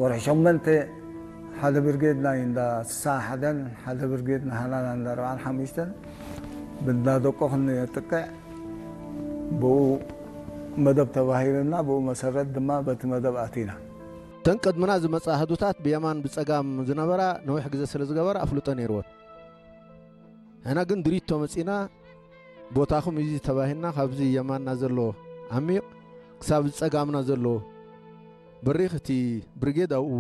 ወርሒ ሸሞንተ ሓደ ብርጌድ ናይ እንዳ ስሳ ሓደን ሓደ ብርጌድ ናህናና እንዳ ኣርባዓን ሓሙሽተን ብእንዳ ደቆ ክንጥቅዕ ብኡ መደብ ተባሂሉና፣ ብኡ መሰረት ድማ በቲ መደብ ኣቲና። እተን ቅድምና ዝመጻ ኣሃዱታት ብየማን ብጸጋም ዝነበራ ነዊሕ ግዜ ስለ ዝገበራ ኣፍልጦ ነይርወን። ንሕና ግን ድሪቶ መጺና፣ ቦታኹም እዚ ተባሂልና፣ ካብዚ የማንና ዘሎ ዓሚቕ ክሳብ ጸጋምና ዘሎ በሪኽ እቲ ብርጌድ ኣብኡ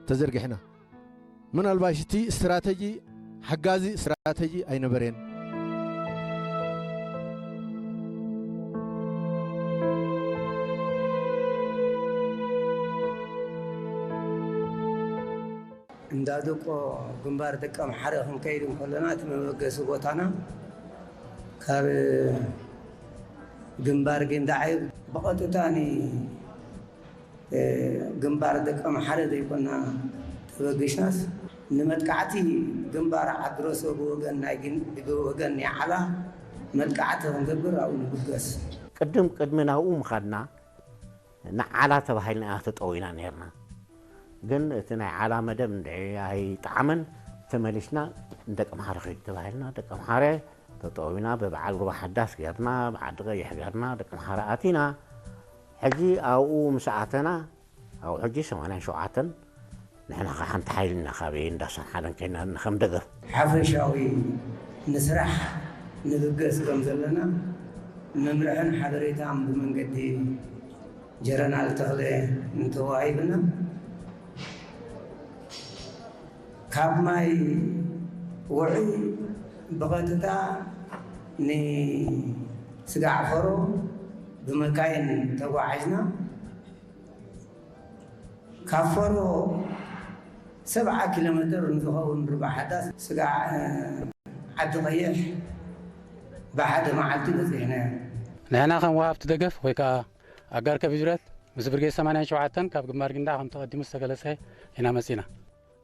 ተዘርጊሕና። ምናልባሽ እቲ ስትራተጂ፣ ሓጋዚ ስትራተጂ ኣይነበረን። እንዳ ደቆ ግንባር ደቀምሓረ ክንከይድ እንከለና፣ እቲ መበገሲ ቦታና ካብ ግንባር ጊንዳዕ እዩ። ብቐጥታ ን፣ እ፣ ግንባር ደቀምሓረ ዘይኮና ተበጊስናስ፣ ንመጥቃዕቲ ግንባር ዓድሮሶ ብወገን ናይ ጊን-፣ ብወገን ናይ ዓላ መጥቃዕቲ ክንገብር ኣብኡ ንብገስ። ቅድም ቅድሚ ናብኡ ምኻድና ንዓላ ተባሂልና ኢና ተጠዊና ነይርና። ግን እቲ ናይ ዓላ መደብ እንድዒ ኣይጠዓመን፣ ተመሊስና ንደቂ ምሓረ ኺድ ተባሂልና፣ ደቂ ምሓረ ተጠዊና፣ ብበዓል ሩባ ሓዳስ ጌርና፣ ብዓዲ ቀይሕ ጌርና፣ ደቂ ምሓረ ኣቲና። ሕጂ ኣብኡ ምስ ኣተና፣ ኣብኡ ሕጂ ሰማንያን ሸውዓተን ንሕና ኸዓ ሓንቲ ሓይሊ ኢና፣ ካብ እንዳሳን ሓደን ኮይና ከም ደገፍ። ሓፈሻዊ ንስራሕ ንብገስ ከም ዘለና መምርሕን ሓበሬታን ብመንገዲ ጀረናል ተኽለ እንተዋሂብና፣ ካብ ማይ ውዑይ ብቐጥታ ንስጋዕ ፈሮ ብመካይን ተጓዒዝና። ካብ ፈሮ ሰብዓ ኪሎ ሜትር ንዝኸውን ሩባ ሓዳስ ስጋዕ፣ እ፣ ዓዲ ቀይሕ ብሓደ መዓልቲ በጺሕናዮ። ንሕና ከም ወሃብቲ ደገፍ ወይ ከኣ ኣጋር ከቢድ ብረት ምስ ብርጌድ ሰማንያን ሸውዓተን ካብ ግንባር ጊንዳዕ ከም ተቐዲሙ ዝተገለጸ ኢና መጺና።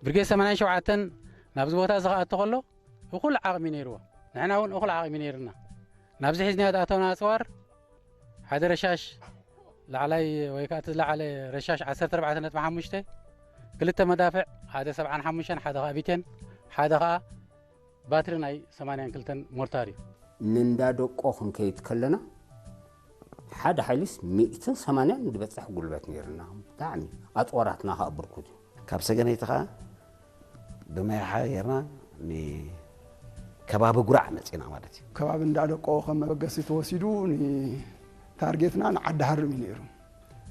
ብርጌድ ሰማንያን ሸውዓተን ናብዚ ቦታ እዚ ክኣቱ ከሎ እኹል ዓቕሚ ነይርዎ። ንሕና እውን እኹል ዓቕሚ ነይርና። ናብዚ ሒዝናዮ ዝኣተውና ኣጽዋር ሓደ ረሻሽ ላዕላይ ወይ ከኣ እቲ ዝለዓለ ረሻሽ ዓሰርተ ኣርባዕተ ነጥቢ ሓሙሽተ፣ ክልተ መዳፍዕ፣ ሓደ ሰብዓን ሓሙሽተን፣ ሓደ ከኣ ቢቴን፣ ሓደ ከኣ ባትሪ ናይ ሰማንያን ክልተን ሞርታር እዩ። ንእንዳ ደቆ ክንከይድ ከለና ሓደ ሓይሊስ ሚእትን ሰማንያን ዝበጽሕ ጉልበት ነይርና። ብጣዕሚ ኣጽዋራትና ከኣ ብርኩት እዩ። ካብ ሰገነይቲ ከኣ ብመያሓ ጌርና ንከባቢ ጉራዕ መጺና ማለት እዩ። ከባቢ እንዳደቆ ከም መበገሲ ተወሲዱ ንታርጌትና ንዓዲ ሃርም እዩ ነይሩ።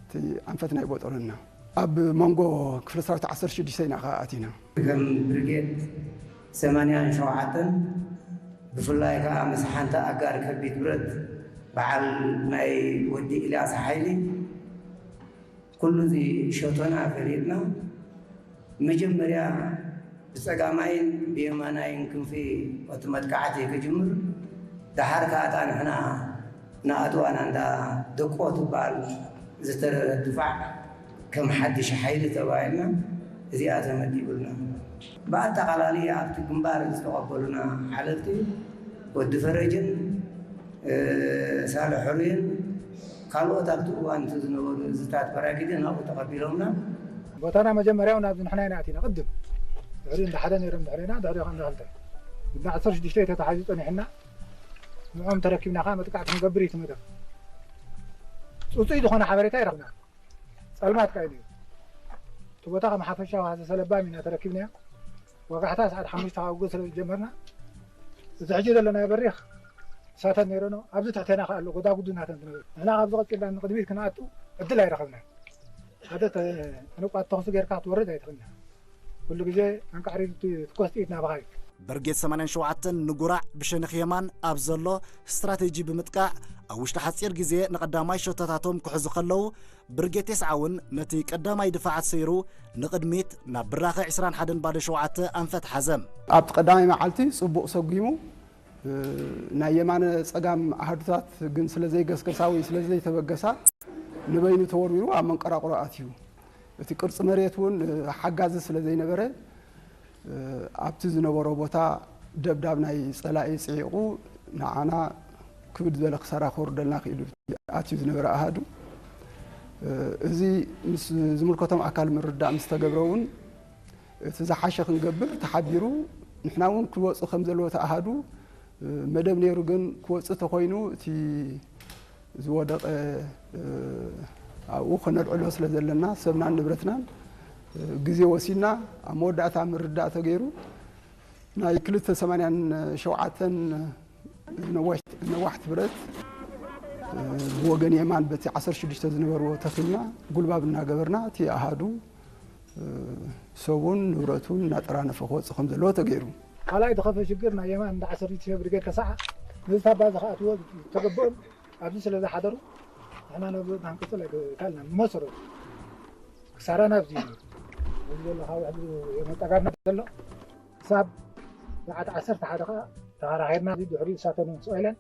እቲ ኣንፈት ናይ ቦጦሎና ኣብ መንጎ ክፍለ ሰራዊት ዓሰርተ ሽዱሽተ ኢና ከኣ ኣቲና። ከም ብርጌድ ሰማንያን ሸውዓተን ብፍላይ ከኣ ምስ ሓንቲ ኣጋር ከቢድ ብረት በዓል ናይ ወዲ ኢልያስ ሓይሊ ኩሉ እዚ ሸቶና ፈሊጥና፣ መጀመርያ ብጸጋማይን ብየማናይን ክንፊ እቲ መጥቃዕቲ ክጅምር፣ ደሓር ከኣ እታ ንሕና ንኣትዋና እንዳ ደቆ ትበሃል ዝተረረት ድፋዕ ከም ሓድሽ ሓይሊ ተባሂልና እዚኣ ተመዲቡልና። ብኣጠቓላሊ ኣብቲ ግንባር ዝተቐበሉና ሓለፍቲ ወዲ ፈረጅን፣ እ፣ ሳልሕ ሕሩይን ካልኦት ኣብቲ እዋን እቲ ዝነበሩ እዝታት ፓራጊድን ኣብኡ ተቐቢሎምና። ቦታና መጀመርያ እውን ኣብዚ ንሕና ኢና ኣቲና ቅድም። ድሕሪ እንዳ ሓደ ነይሮም ድሕሪና፣ ድሕሪ እንዳ ክልተ። እንዳ ዓሰርተ ሽዱሽተ ተታሒዙ ጸኒሕና። ንዕኦም ተረኪብና ከኣ መጥቃዕቲ ክንገብር እዩ እቲ መደብ። ጽጹይ ዝኾነ ሓበሬታ ይረኽብና። ጸልማት ከኣ እዩ። እቲ ቦታ ከም ሓፈሻዊ ሃዘ ሰለባም ኢና ተረኪብናዮ። ወጋሕታ ሰዓት ሓሙሽተ ካብ ጎ ስለ ዝጀመርና፣ እዚ ሕጂ ዘለናዮ በሪኽ እሳተን ነይረኖ፣ ኣብዚ ትሕቴና ከኣ ኣሎ፣ ጎዳጉዲ ናተን ዝነበሩ። ንሕና ካብዚ ቀጺልና ንቕድሚት ክንኣቱ ዕድል ኣይረኸብናን። ሓደ ተ-፣ ዕንቋት ተኹሲ ጌርካ ክትወርድ ኣይትኽእልን። ኩሉ ግዜ ኣንቃዕሪት ትኮስ ጥይት ናባኻ እዩ። ብርጌድ ሰማንያን ሸውዓተን ንጉራዕ ብሸነኽ የማን ኣብ ዘሎ ስትራቴጂ ብምጥቃዕ፣ ኣብ ውሽጢ ሓጺር ግዜ ንቐዳማይ ሸቶታቶም ክሕዙ ከለዉ፣ ብርጌድ ተስዓ እውን ነቲ ቀዳማይ ድፋዓት ሰይሩ ንቕድሚት ናብ ብራኸ ዕስራን ሓደን ባዶ ሸውዓተ ኣንፈት ሓዘ። ኣብቲ ቀዳማይ መዓልቲ ጽቡቕ ሰጒሙ፣ እ፣ ናይ የማነ ጸጋም ኣሃዱታት ግን ስለ ዘይገስገሳ ወይ ስለ ዘይተበገሳ፣ ንበይኑ ተወርዊሩ ኣብ መንቀራቕሮ ኣትዩ። እቲ ቅርጺ መሬት እውን፣ እ፣ ሓጋዚ ስለ ዘይነበረ፣ እ፣ ኣብቲ ዝነበሮ ቦታ ደብዳብ ናይ ጸላኢ ጽዒቑ ንዓና ክብድ ዝበለ ክሳራ ከውርደልና ክኢሉ። ኣትዩ ዝነበረ ኣሃዱ እዚ ምስ ዝምልከቶም ኣካል ምርዳእ ምስ ተገብረ እውን እቲ ዝሓሸ ክንገብር ተሓቢሩ፣ ንሕና እውን ክወፁ ከም ዘለዎ ተኣሃዱ መደብ ነይሩ። ግን ክወፁ ተኮይኑ እቲ ዝወደቐ ኣብኡ ከነልዕሎ ስለ ዘለና ሰብናን ንብረትናን ግዜ ወሲድና ኣብ መወዳእታ ምርዳእ ተገይሩ ናይ ክልተ ሰማንያን ሸውዓተን ነዋሕቲ ብረት ብወገን የማን በቲ ዓሰርተ ሽዱሽተ ዝነበርዎ ተኺልና ጉልባብ እናገበርና እቲ ኣሃዱ ሰቡን ንብረቱን እናጠራነፈ ክወፅእ ከም ዘለዎ ተገይሩ። ካልኣይ ዝኸፈ ሽግር ናይ የማን እንዳ ዓሰርተ ሽዱሽተ ብርጌድ ከሳዕ ነዚ ታባ ዝኸኣትዎ ዝተገብኦም ኣብዚ ስለ ዝሓደሩ ንሕና ነብዞ ክንቅፅል ኣይከኣልናን። ብመሰረቱ ክሳራና ኣብዚ እዩ። እዚ ዘሎ ካብ ሕዚ የመጣጋና ዘሎ ክሳብ ሰዓት ዓሰርተ ሓደ ከዓ ተኸራኺርና እዚ ድሕሪኡ እሳተን እውን ስቕ ኢለን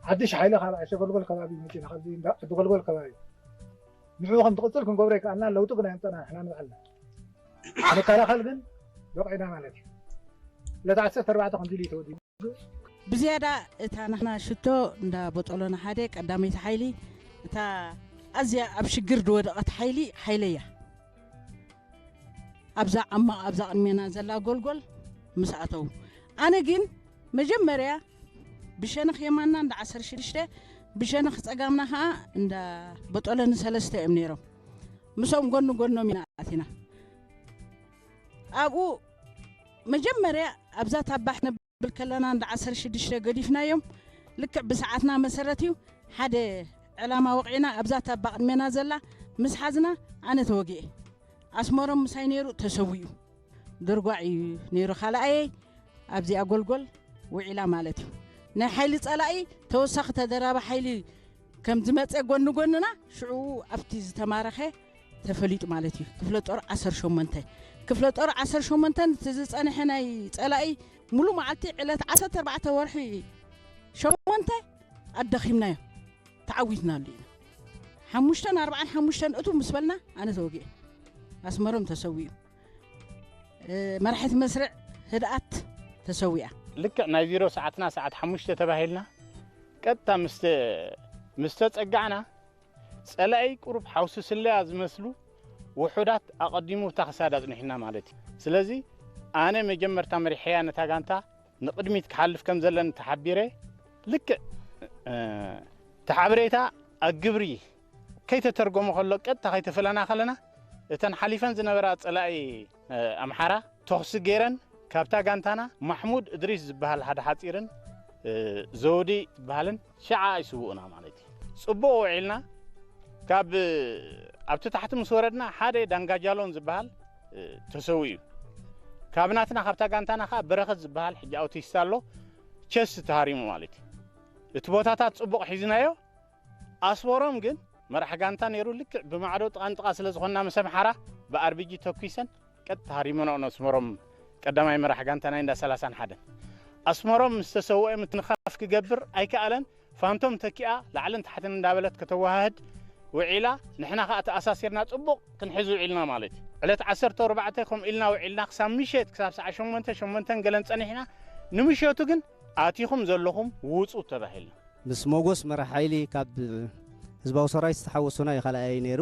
ሓድሽ ሓይሊ ካብ ዓሸ ጎልጎል ከባቢ መፂና ካብዚ እንዳ ዓዲ ጎልጎል ከባቢ ንዕኡ ከም ትቕፅል ክንገብሮ ይከኣልና። ለውጢ ግን ኣየምፀእና ንሕና ንባዕልና። መከላኸል ግን በቂዕና ማለት እዩ። ዕለት ዓሰርተ ኣርባዕተ ከምዚ ኢሉ እዩ ተወዲቡ። ብዝያዳ እታ ናህና ሽቶ እንዳ ቦጦሎና ሓደ ቀዳመይቲ ሓይሊ እታ ኣዝያ ኣብ ሽግር ዝወደቐት ሓይሊ ሓይለያ ኣብዛ ዓማቕ ኣብዛ ቅድሜና ዘላ ጎልጎል ምስ ኣተው ኣነ ግን መጀመርያ ብሸነኽ የማና እንዳ ዓሰርተ ሽዱሽተ ብሸነኽ ጸጋምና ኸዓ እንዳ ቦጦሎኒ ሰለስተ እዮም ነይሮም። ምስኦም ጎኒ ጎኖም ኢና ኣቲና። ኣብኡ መጀመርያ ኣብዛ ታባሕ ነብል ከለና እንዳ ዓሰርተ ሽዱሽተ ገዲፍናዮም። ልክዕ ብሰዓትና መሰረት እዩ ሓደ ዕላማ ወቂዕና ኣብዛ ታባ ቅድሜና ዘላ ምስ ሓዝና ኣነ ተወጊኤ። ኣስመሮም ምሳይ ነይሩ ተሰዊኡ። ድርጓዕ እዩ ነይሩ ካልኣየይ ኣብዚኣ ጎልጎል ውዒላ ማለት እዩ። ናይ ሓይሊ ጸላኢ ተወሳኺ ተደራቢ ሓይሊ ከም ዝመፀ ጎኒ ጎንና ሽዑ ኣብቲ ዝተማረኸ ተፈሊጡ ማለት እዩ። ክፍለ ጦር ዓሰርተ ሸሞንተ ክፍለ ጦር ዓሰርተ ሸሞንተ እቲ ዝፀንሐ ናይ ፀላኢ ሙሉ መዓልቲ ዕለት ዓሰርተ ኣርባዕተ ወርሒ ሸሞንተ ኣደኺምናዮ ተዓዊትናሉ ኢና። ሓሙሽተን ኣርባዓን ሓሙሽተን እቱ ምስ በልና ኣነ ተወጊኤ ኣስመሮም ተሰዊኡ። መራሒት መስርዕ ህድኣት ተሰዊኣ። ልክዕ ናይ ዜሮ ሰዓትና ሰዓት ሓሙሽተ ተባሂልና ቀጥታ ምስ ተጸጋዕና ጸላኢ ቁሩብ ሓውሲ ስለያ ዝመስሉ ውሑዳት ኣቐዲሙ እታ ክሳዳ ኣጽኒሑና ማለት እዩ። ስለዚ ኣነ መጀመርታ መሪሐያ ነታ ጋንታ ንቕድሚት ክሓልፍ ከም ዘለኒ ተሓቢረ ልክዕ እቲ ሓበሬታ ኣብ ግብሪ ከይተተርጎመ ከሎ ቀጥታ ከይተፈለና ከለና እተን ሓሊፈን ዝነበራ ጸላኢ ኣምሓራ ተኹሲ ገይረን ካብታ ጋንታና ማሕሙድ እድሪስ ዝበሃል ሓደ ሓፂርን ዘውዲ ዝበሃልን ሽዓ ይስውኡና ማለት እዩ። ፅቡቕ ውዒልና ካብ ኣብቲ ታሕቲ ምስ ወረድና ሓደ ዳንጋጃሎን ዝበሃል ተሰዊኡ እዩ። ካብ ናትና ካብታ ጋንታና ከዓ በረኸት ዝበሃል ሕጂ ኣውቲስት ኣሎ ቸስት ተሃሪሙ ማለት እዩ። እቲ ቦታታት ፅቡቕ ሒዝናዮ ኣስመሮም ግን መራሕ ጋንታ ነይሩ። ልክዕ ብማዕዶ ጥቓንጥቓ ስለ ዝኾንና ምስ ኣምሓራ ብኣርቢጂ ተኲሰን ቀጥታ ሃሪመንኦ ነስመሮም ቀዳማይ መራሕ ጋንታ ናይ እንዳ ሰላሳን ሓደን ኣስመሮም ምስ ተሰውአ ምትንኻፍ ክገብር ኣይከኣለን። ፋንቶም ተኪኣ ላዕልን ታሕትን እንዳበለት ከተወሃህድ ውዒላ። ንሕና ከዓ ተኣሳሲርና ፅቡቕ ክንሕዝ ውዒልና ማለት እዩ። ዕለት ዓሰርተ ኣርባዕተ ከምኡ ኢልና ውዒልና ክሳብ ምሸት ክሳብ ሰዓ ሸሞንተ ሸሞንተን ገለን ፀኒሕና ንምሸቱ ግን ኣቲኹም ዘለኹም ውፁ ተባሂልና። ምስ ሞጎስ መራሕ ሓይሊ ካብ ህዝባዊ ሰራዊት ዝተሓወሱና እዩ ካልኣይ ነይሩ።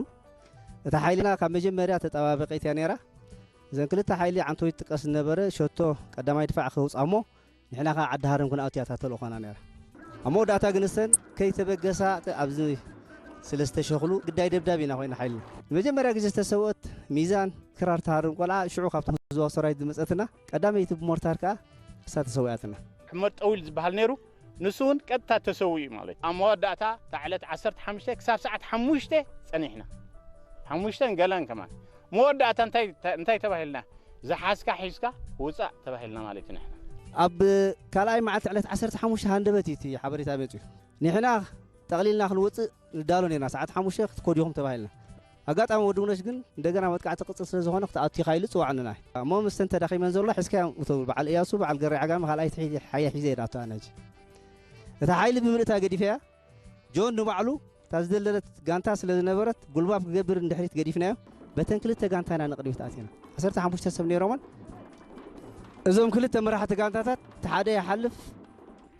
እታ ሓይልና ካብ መጀመርያ ተጠባበቂት እያ ነይራ። እዘን ክልተ ሓይሊ ዓንቶይት ጥቀስ ዝነበረ ሸቶ ቀዳማይ ድፋዕ ክውፃ እሞ ንሕና ከዓ ዓዲ ሃረም ክንኣቱ እያ እታ ተልእኾና ነይራ። ኣብ መወዳእታ ግን እሰን ከይተበገሳ ኣብዚ ስለ ዝተሸኽሉ ግዳይ ደብዳብ ኢና ኮይና ሓይልና። ንመጀመርያ ግዜ ዝተሰውአት ሚዛን ክራር ትሃርም ቆልዓ ሽዑ ካብቶም ህዝባዊ ሰራዊት ዝመፀትና ቀዳመይቲ ብሞርታር ከዓ እሳ ተሰዊኣትና። ሕመድ ጠዊል ዝበሃል ነይሩ። ንሱ እውን ቀጥታ ተሰዊኡ ማለት እዩ። ኣብ መወዳእታ እታ ዕለት ዓሰርተ ሓሙሽተ ክሳብ ሰዓት ሓሙሽተ ጸኒሕና። ሓሙሽተን ገለን ከማን። መወዳእታ እንታይ እንታይ ተባሂልና? ዝሓዝካ ሒዝካ ውጻእ ተባሂልና ማለት እዩ። ንሕና ኣብ ካልኣይ መዓልቲ ዕለት ዓሰርተ ሓሙሽተ ሃንደበት እዩ እቲ ሓበሬታ መጺኡ። ንሕና ጠቕሊልና ክንወጽእ ንዳሎ ነርና። ሰዓት ሓሙሽተ ክትኮዱ ኢኹም ተባሂልና። ኣጋጣሚ ወዲ ውነሽ ግን እንደገና መጥቃዕቲ ክቕጽል ስለ ዝኾነ ክትኣቱ ኢኻ ኢሉ ጽዋዕንና። እሞ ምስተን ተዳኺመን ዘሎ ሕዝካዮም እቶ በዓል እያሱ በዓል ገሬ ዓጋመ ካልኣይቲ ሒ- ሓየ ሒዘ እየ ዝኣቱ ኣነ ሕጂ። እታ ሓይሊ ብምልእታ ገዲፈያ። ጆን ንባዕሉ እታ ዝደለለት ጋንታ ስለ ዝነበረት ጉልባብ ክገብር ንድሕሪት ገዲፍናዮ። በተን ክልተ ጋንታ ኢና ንቕድሚት ኣቲና። ዓሰርተ ሓሙሽተ ሰብ ነይሮመን። እዞም ክልተ መራሕቲ ጋንታታት እቲ ሓደ ይሓልፍ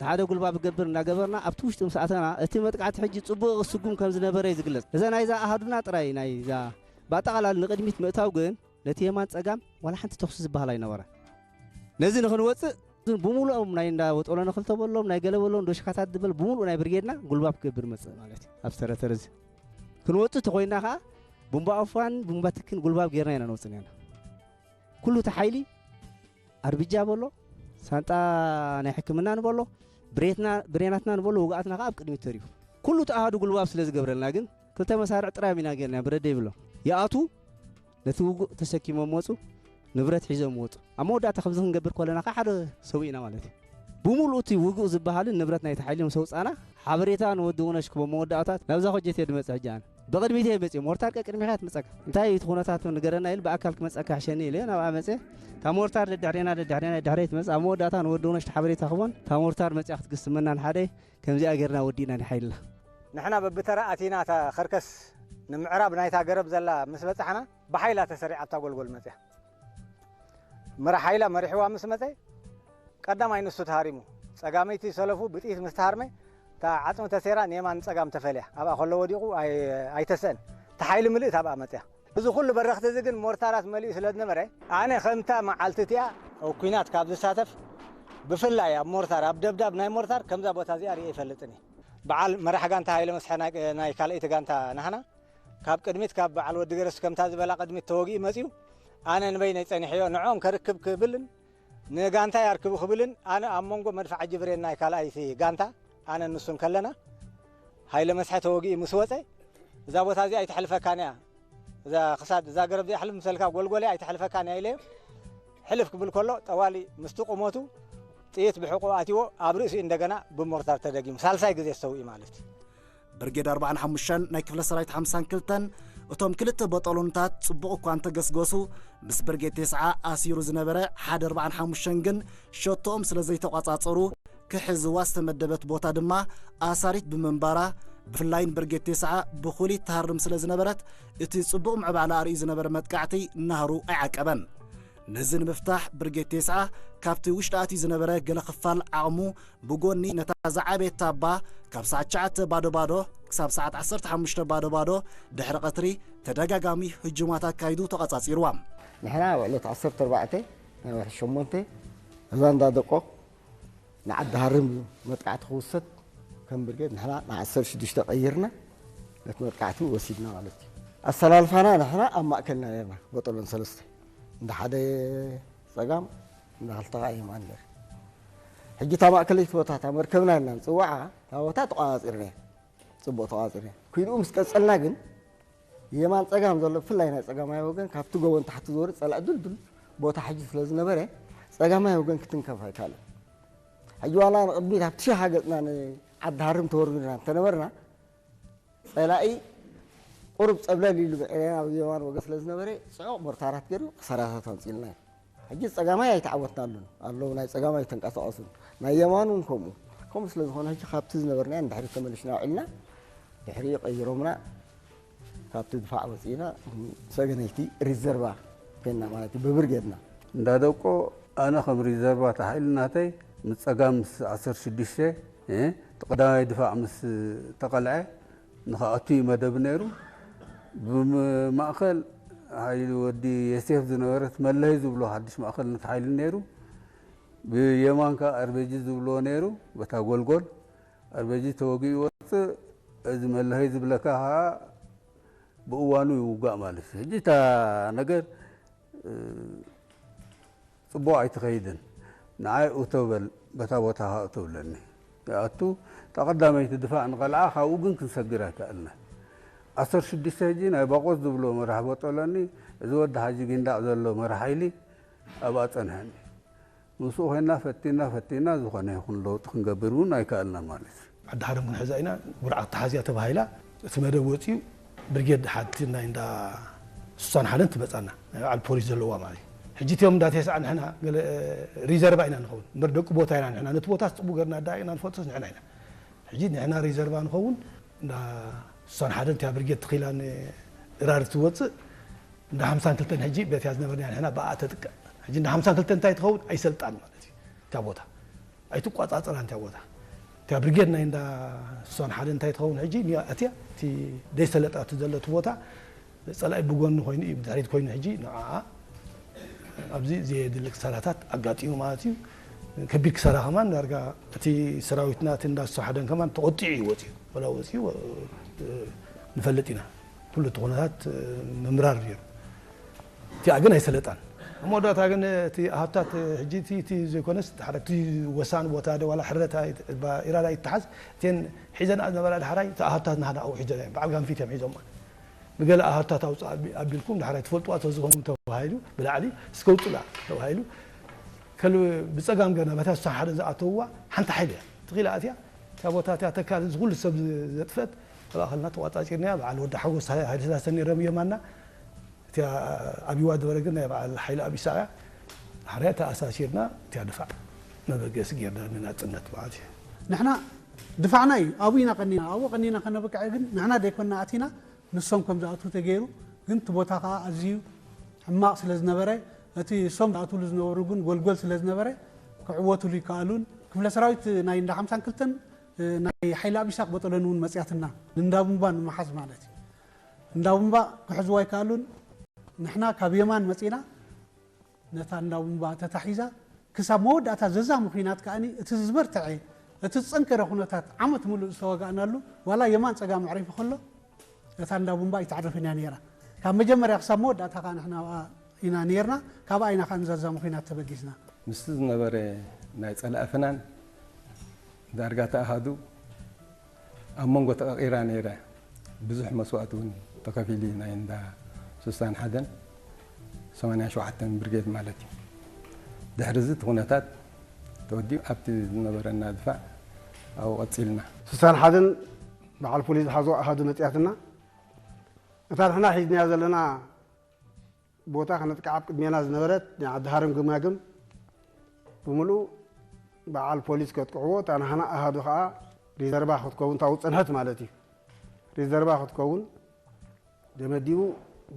ሓደ ጉልባብ ክገብር እናገበርና ኣብቲ ውሽጢ ምስ ኣተና እቲ መጥቃዕቲ ሕጂ ጽቡቕ ክስጉም ከም ዝነበረ እዩ ዝግለጽ። እዛ ናይዛ ኣሃዱና ጥራይ ናይዛ ብኣጠቓላሊ ንቕድሚት ምእታው ግን ነቲ የማን ጸጋም ዋላ ሓንቲ ተኹሲ ዝበሃል ኣይነበረን። ነዚ ንኽንወጽእ ግን ብምሉኦም ናይ እንዳ ወጠሎነ ክልተ በሎም ናይ ገለ በሎም ዶሽካታት ዝበል ብምሉእ ናይ ብርጌድና ጉልባብ ክገብር መጽእ ማለት እዩ። ኣብ ዝተረተረ እዚ ክንወጽእ ተኾይንና ከኣ ቡምባ ኣፋን ቡምባ ትክን ጉልባብ ጌርና ኢና ንወጽእ ነርና። ኩሉ እቲ ሓይሊ ኣርብጃ በሎ ሳንጣ ናይ ሕክምና ንበሎ ብሬትና ብሬናትና ንበሎ ውግኣትና ከኣ ኣብ ቅድሚት ተሪፉ። ኩሉ እቲ ኣሃዱ ጉልባብ ስለ ዝገብረልና ግን ክልተ መሳርዕ ጥራይ ኢና ጌርና ብረደ ይብሎ ይኣቱ ነቲ ውጉእ ተሰኪሞም ወጹ። ንብረት ሒዞም ወጹ። ኣብ መወዳእታ ከምዚ ክንገብር ከለና ከኣ ሓደ ሰው ኢና ማለት እዩ። ብምሉእ እቲ ውጉእ ዝበሃልን ንብረት ናይቲ ሓይሊ ምስ ኣውጻና ሓበሬታ ንወዲ ውነሽ ክቦ መወዳእታት ናብዛ ኮጀት እየ ድመጽእ ሕጂ ኣነ። ብቕድሚት እየ መጽእ ሞርታር ቀቅድሚኻ ትመጸካ እንታይ እቲ ኩነታት ንገረና ኢሉ ብኣካል ክመጸካ ሕሸኒ ኢለ ናብኣ መጽእ። እታ ሞርታር ደድሕሬና ደድሕሬና ደድሕሬ ትመጽእ ኣብ መወዳእታ ንወዲ ውነሽ ሓበሬታ ክቦን እታ ሞርታር መጽያ ክትግስመናን ሓደ ከምዚኣ ጌርና ወዲእና ንሓይልና። ንሕና በብተራ ኣቲና እታ ከርከስ ንምዕራብ ናይታ ገረብ ዘላ ምስ በጻሕና ብሓይላ ተሰሪዓ ኣብታ ጎልጎል መጽያ። መራሕ ሓይላ መሪሕዋ ምስ መጸ ቀዳማይ ንሱ ተሃሪሙ። ጸጋመይቲ ሰለፉ ብጥይት ምስ ተሃርመ እታ ዓጽሚ ተሰይራ ንየማን ጸጋም ተፈልያ ኣብኣ ከሎ ወዲቑ ኣይ- ኣይተስአን። እታ ሓይሊ ምልእት ኣብኣ መጽያ። እዚ ኩሉ በረኽቲ እዚ ግን ሞርታራት መሊኡ ስለ ዝነበረ ኣነ ከምታ መዓልቲ እቲኣ ኣብ ኲናት ካብ ዝሳተፍ ብፍላይ ኣብ ሞርታር ኣብ ደብዳብ ናይ ሞርታር ከምዛ ቦታ እዚኣ ርእየ ይፈልጥን እየ። በዓል መራሕ ጋንታ ሃይለ መስሐ ናይ ካልኣይቲ ጋንታ ናህና ካብ ቅድሚት ካብ በዓል ወዲ ገረስ ከምታ ዝበላ ቅድሚት ተወጊኡ መጺኡ ኣነ ንበይነይ ጸኒሐዮ ንዕኦም ከርክብ ክብልን ንጋንታይ ኣርክቡ ክብልን ኣነ ኣብ መንጎ መድፍዓ ጅብሬን ናይ ካልኣይቲ ጋንታ ኣነ ንሱን ከለና ሃይለ መስሐ ተወጊኡ ምስ ወጸ እዛ ቦታ እዚኣ ኣይትሕልፈካን እያ እዛ ክሳድ እዛ ገረብ እዚኣ ሕልፍ ምሰልካ ጎልጎል እያ ኣይትሕልፈካን እያ ኢለዮ ሕልፍ ክብል ከሎ ጠዋሊ ምስቲ ቁመቱ ጥይት ብሕቆ ኣትዎ ኣብ ርእሲኡ እንደገና ብሞርታር ተደጊሙ ሳልሳይ ግዜ ዝተውኢ ማለት እዩ። ብርጌድ ኣርባዓን ሓሙሽተን ናይ ክፍለ ሰራዊት ሓምሳን ክልተን እቶም ክልተ በጠሎንታት ጽቡቕ እኳ እንተገስገሱ ምስ ብርጌድ ቴስዓ ኣሲሩ ዝነበረ ሓደ ኣርባዓን ሓሙሽተን ግን ሸቶኦም ስለ ዘይተቋጻጸሩ ክሕዝዋ ዝተመደበት ቦታ ድማ ኣሳሪት ብምንባራ ብፍላይ ንብርጌድ ቴስዓ ብኹሊት ትሃርም ስለ ዝነበረት እቲ ጽቡቕ ምዕባለ ኣርእዩ ዝነበረ መጥቃዕቲ ናህሩ ኣይዓቀበን። ነዚ ንምፍታሕ ብርጌድ ቴስዓ ካብቲ ውሽጢ ኣትዩ ዝነበረ ገለ ክፋል ዓቕሙ ብጎኒ ነታ ዝዓበየት ታባ ካብ ሰዓት ትሽዓተ ባዶ ባዶ ክሳብ ሰዓት ዓሰርተ ሓሙሽተ ባዶ ባዶ ድሕሪ ቀትሪ ተደጋጋሚ ህጁማት ኣካይዱ ተቐጻጺርዋ። ንሕና ኣብ ዕለት ዓሰርተ ኣርባዕተ ናይ ወርሒ ሸሞንተ እዛ እንዳ ደቆ ንዓዲ ሃርም እዩ መጥቃዕቲ ክውሰድ ከም ብርጌድ ንሕና ንዓሰርተ ሽዱሽተ ቀይርና ነቲ መጥቃዕቲ ወሲድና ማለት እዩ። ኣሰላልፋና ንሕና ኣብ ማእከልና ነርና በጠሎን ሰለስተ እንዳ ሓደ ጸጋም እንዳ ክልተ ከኣ የማን ነይሩ። ሕጂ እታ ማእከለይቲ ቦታ እታ መርከብና ኢልና ንጽውዓ እታ ቦታ ተቋጻጺርና እያ። ጽቡቕ ተቋጻጺርና እያ። ኩይንኡ ምስ ቀጸልና ግን የማን ጸጋም ዘሎ ብፍላይ ናይ ጸጋማይ ወገን ካብቲ ጎቦ ንታሕቲ ዝወርድ ጸላእ ድልዱል ቦታ ሕጂ ስለ ዝነበረ ጸጋማይ ወገን ክትንከፍ ኣይከኣለን። ሕጂ ዋላ ንቕድሚት ኣብቲ ሸሃ ገጽና ንዓዲ ሃርም ተወርዊርና እንተነበርና ጸላኢ ቁሩብ ጸብለል ኢሉ ብዕሬና ኣብ የማን ወገን ስለ ዝነበረ ጽዑቕ ሞርታራት ገይሩ ክሳራታት ኣምጺእልና እዩ። ሕጂ ጸጋማይ ኣይተዓወትናሉን ኣለዉ ናይ ጸጋማይ ኣይተንቀሳቐሱን ናይ የማን እውን ከምኡ ከምኡ ስለ ዝኾነ ሕጂ ካብቲ ዝነበርናዮ ንድሕሪት ተመሊስና ውዒልና ድሕሪኡ ቀይሮምና ካብቲ ድፋዕ ወፂእና ሰገነይቲ ሪዘርቫ ኮይንና ማለት እዩ ብብርጌድና እንዳደቆ ኣነ ከም ሪዘርቫ ተሓኢሉ ናተይ ምስ ጸጋም ምስ ዓሰርተ ሽዱሽተ እቲ ቀዳማይ ድፋዕ ምስ ተቐልዐ ንኽኣቱ እዩ መደብ ነይሩ። ብማእኸል ሓይሊ ወዲ የሴፍ ዝነበረት መለይ ዝብሎ ሓድሽ ማእኸል ነቲ ሓይሊ ነይሩ። ብየማን ከዓ ኣርበጂ ዝብልዎ ነይሩ። በታ ጎልጎል ኣርበጂ ተወጊኡ ይወፅእ። እዚ መለይ ዝብለካ ከዓ ብእዋኑ ይውጋእ ማለት እዩ። ሕጂ እታ ነገር ፅቡቕ ኣይትኸይድን። ንዓይ እቶ በል በታ ቦታ ሃእ ትብለኒ። ይኣቱ እታ ቀዳመይቲ ድፋዕ ንቐልዓ ካብኡ ግን ክንሰግር ኣይከኣልናን። ዓሰርተ ሽዱሽተ ሕጂ ናይ ባቆስ ዝብሎ መራሕ በጠሎኒ እዚ ወዲ ሓጂ ጊንዳዕ ዘሎ መራሕ ሓይሊ ኣብኣ ጸንሐኒ። ምስኡ ኮይና ፈቲና ፈቲና ዝኾነ ይኹን ለውጢ ክንገብር እውን ኣይከኣልናን ማለት እዩ። ዓዲ ሃረም ክንሕዛ ኢና ጉርዓ ተሓዝያ ተባሂላ እቲ መደብ ወፂኡ ብርጌድ ሓንቲ ናይ እንዳ ስሳን ሓደን ትመፃና ናይ በዓል ፖሊስ ዘለዋ ማለት እዩ። ሕጂ እቲኦም እንዳ ቴስዓ ንሕና ገለ ሪዘርቫ ኢና ንኸውን እምበር ደቂ ቦታ ኢና ንሕና ነቲ ቦታ ፅቡቅ ገርና ኣዳቂና ንፈልጦስ ንሕና ኢና። ሕጂ ንሕና ሪዘርቫ ንኸውን እንዳ ስሳን ሓደን እቲያ ብርጌድ ትኺላ ንእራር ትወፅእ እንዳ ሓምሳን ክልተን ሕጂ በቲያ ዝነበርና ንሕና ብኣ ተጥቀ ሕጂ እንዳ ሓምሳን ክልተን እንታይ ትኸውን ኣይሰልጣን ማለት እዩ። እታ ቦታ ኣይትቋፃፀራን እታ ቦታ። ብርጌድ ናይ እንዳ ስሳን ሓደ እንታይ ትኸውን ሕጂ፣ ንያ ኣትያ እቲ ደይሰለጣ እቲ ዘሎ እቲ ቦታ ጸላኢ ብጎኒ ኮይኑ እዩ፣ ብድሕሪት ኮይኑ ሕጂ ንዓኣ ኣብዚ ዘየድሊ ክሳራታት ኣጋጢሙ ማለት እዩ። ከቢድ ክሳራ ከማን ዳርጋ እቲ ሰራዊትና እቲ እንዳ ስሳን ሓደን ከማን ተቖጢዑ እዩ ወፂኡ። ወላ ወፂኡ፣ እ፣ ንፈልጥ ኢና። ኩሉ እቲ ኩነታት፣ እ፣ ምምራር ነይሩ። እቲኣ ግን ኣይሰለጣን። ኣብ መወዳእታ ግን እቲ ኣሃብታት ሕጂ እቲ፣ እቲ ዘይኮነስ፣ እቲ ሓደ እቲ ወሳኒ ቦታ ዶ ዋላ ሕረታ ኣይት-፣ ባ-፣ ኢራዳ ይተሓዝ፣ እተን ሒዘን ዝነበራ ዳሕራይ እቲ ኣሃብታት ናህና ኣብኡ ሒዘን እየን። በዓል ጋንፊት እዮም ሒዞም። ንገለ ኣሃብታት ኣውፅእ ኣቢ-፣ ኣቢልኩም ዳሕራይ ትፈልጥዋ ተዝኾኑ ተባሂሉ ብላዕሊ እስከ ውፅላ ተባሂሉ ከል-፣ ብፀጋም ገና በታ ስሳን ሓደ ዝኣተውዋ ሓንቲ ሓይሊ እያ። ትኽኢላ ኣትያ እታ ቦታ እቲኣ ተካል እዚ ኩሉ ሰብ ዘጥፈት ተባእኸልና ተቋጻጺርናያ። በዓል ወዲ ሓጎስ ሃይለስላሰ ነይሮም የማና። እቲኣ ኣብይዋ ዝበረ ግን ናይ በዓል ሓይለ ኣብ ኢሳቕያ ሓርያ ተኣሳሲርና እቲኣ ድፋዕ መበገሲ ጌርና ንናጽነት ማለት እዩ። ንሕና ድፋዕና እዩ ኣብኡ ኢና ቀኒና። ኣብኡ ቀኒና ከነበቅዐ ግን ንሕና ደይኮንና ኣቲና ንሶም ከም ዝኣትዉ ተገይሩ። ግን እቲ ቦታ ከኣ ኣዝዩ ሕማቕ ስለ ዝነበረ እቲ እሶም ዝኣትውሉ ዝነበሩ ግን ጎልጎል ስለ ዝነበረ ክዕወቱሉ ይከኣሉን። ክፍለ ሰራዊት ናይ እንዳ ሓምሳን ክልተን ናይ ሓይሊ ኣብ ኢሳቕ ቦጦሎን እውን መጽያትና ንእንዳ ቡምባ ንምሓዝ ማለት እዩ። እንዳ ቡምባ ክሕዝዋ ኣይከኣሉን። ንሕና ካብ የማን መጺና ነታ እንዳ ቡምባ ተታሒዛ ክሳብ መወዳእታ ዘዛሙ ኲናት ከኣኒ እቲ ዝበርትዐ እቲ ዝጸንከረ ኩነታት ዓመት ምሉእ ዝተዋጋእናሉ ዋላ የማን ጸጋም ኣዕሪፉ ከሎ እታ እንዳ ቡምባ ኣይትዓርፍን እያ ነይራ። ካብ መጀመርያ ክሳብ መወዳእታ ከኣ ንሕና ኣብኣ ኢና ነይርና። ካብኣ ኢና ከኣ ንዘዛሙ ኲናት ተበጊስና። ምስቲ ዝነበረ ናይ ጸላኢ ፍናን ዳርጋ ተኣሃዱ ኣብ መንጎ ተቐቒራ ነይራ። ብዙሕ መስዋእቲ እውን ተኸፊሉ እዩ፣ ናይ እንዳ ስሳን ሓደን ሰማንያን ሸውዓተን ብርጌድ ማለት እዩ። ድሕሪ እዚ እቲ ኩነታት ተወዲኡ ኣብቲ ዝነበረና ድፋዕ ኣብኡ ቀጺልና። ስሳን ሓደን በዓል ፖሊስ ዝሓዞ ኣሃዱ መጽያትና እታ ንሕና ሒዝናያ ዘለና ቦታ ክነጥቅዓ ኣብ ቅድሜና ዝነበረት ናይ ዓዲ ሃረም ግማግም ብምሉኡ በዓል ፖሊስ ከጥቅዕዎ፣ እታ ናህና ኣሃዱ ከኣ ሪዘርቫ ክትከውን፣ ታው ጽንሐት ማለት እዩ። ሪዘርቫ ክትከውን ደመዲቡ